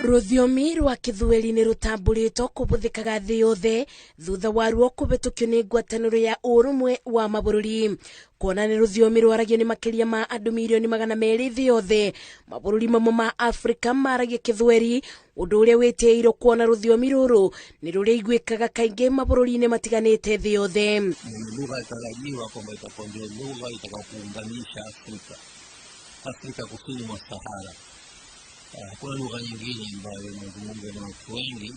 Rũthiomi rwa Kĩthweri nĩ rũtambũrĩtwo kũbũthĩkaga thĩ yothe thutha waruo kũbĩtũkio nĩ ngwatanĩro ya ũrũmwe wa mabũrũri. Kuona nĩ rũthiomi rwaragio nĩ makĩria ma andũ mirioni 200 thĩ yothe, mabũrũri mamwe ma Afrika maragia Kĩthweri, ũndũ ũrĩa wĩtĩĩirwo kuona rũthiomi rũrũ nĩ rũrĩiguĩkaga kaingĩ mabũrũri-inĩ matiganĩte thĩ yothe. Ni lugha tarajiwa kwamba itakuwa ndio lugha itakayokuunganisha Afrika, Afrika kusini mwa Sahara. Hakuna lugha nyingine ambayo inazungumzwa na watu wengi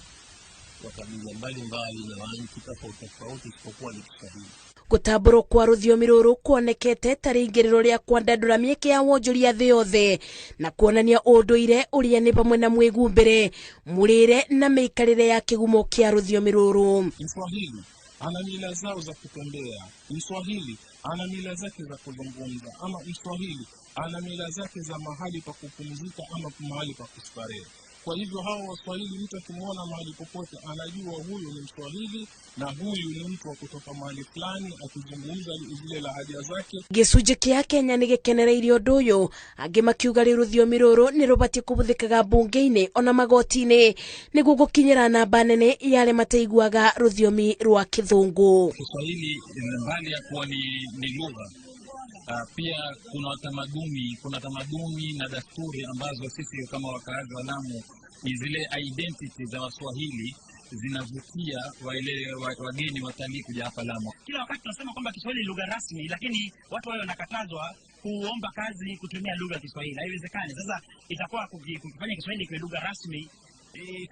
wa kabila mbalimbali na wa nchi tofauti tofauti isipokuwa ni Kiswahili. Gũtambũrwo kwa rũthiomi rũrũ kuonekete ta rĩingĩrĩro rĩa kwandandũra mĩeke ya wonjoria thĩ yothe na kuonania ũndũire ũrĩa nĩ pamwe na mwĩgumbĩre, mũrĩre na mĩikarĩre ya kĩgumo kĩa rũthiomi rũrũ. Mswahili ana mila zao za kutembea, Mswahili ana mila zake za kuzungumza, ama Mswahili ana mila zake za mahali pa kupumzika ama mahali pa kustarehe. Kwa hivyo hawa Waswahili, mtu akimwona mahali popote anajua huyu ni Mswahili na huyu ni mtu wa kutoka mahali fulani, akizungumza zile lahaja zake. Gĩcunjĩ kĩa Kenya nĩ gĩkenereirie ũndũ ũyũ, angĩ makiuga rĩu rũthiomi rũrũ nĩ rũbatiĩ kũbũthĩkaga mbunge-inĩ ona magoti-inĩ nĩguo gũkinyĩra namba nene ya arĩa mataiguaga rũthiomi rwa Kĩthũngũ. Kiswahili mbali ya kuwa ni lugha, pia kuna tamaduni na desturi ambazo sisi kama wakaazi wa Lamu ni zile identity za Waswahili zinavutia wale wageni watalii kuja hapa Lamu. Kila wakati tunasema kwamba Kiswahili ni lugha rasmi, lakini watu wao wanakatazwa kuomba kazi kutumia lugha ya Kiswahili. Haiwezekani. Sasa itakuwa kukifanya Kiswahili kiwe lugha rasmi,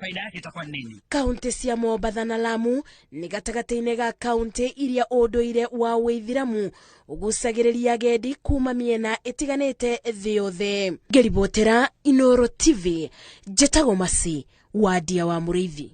faida yake itakuwa ni nini? Kaunti cia Mombatha na Lamu nĩ gatagatĩ-inĩ ga kaunti iria ũndũire wa Ũithiramu ũgucagĩrĩria agendi kuma mĩena ĩtiganĩte thĩ yothe. Ngĩribotera Inooro TV, njĩtagwo Masi Wandia wa Mũrĩithi.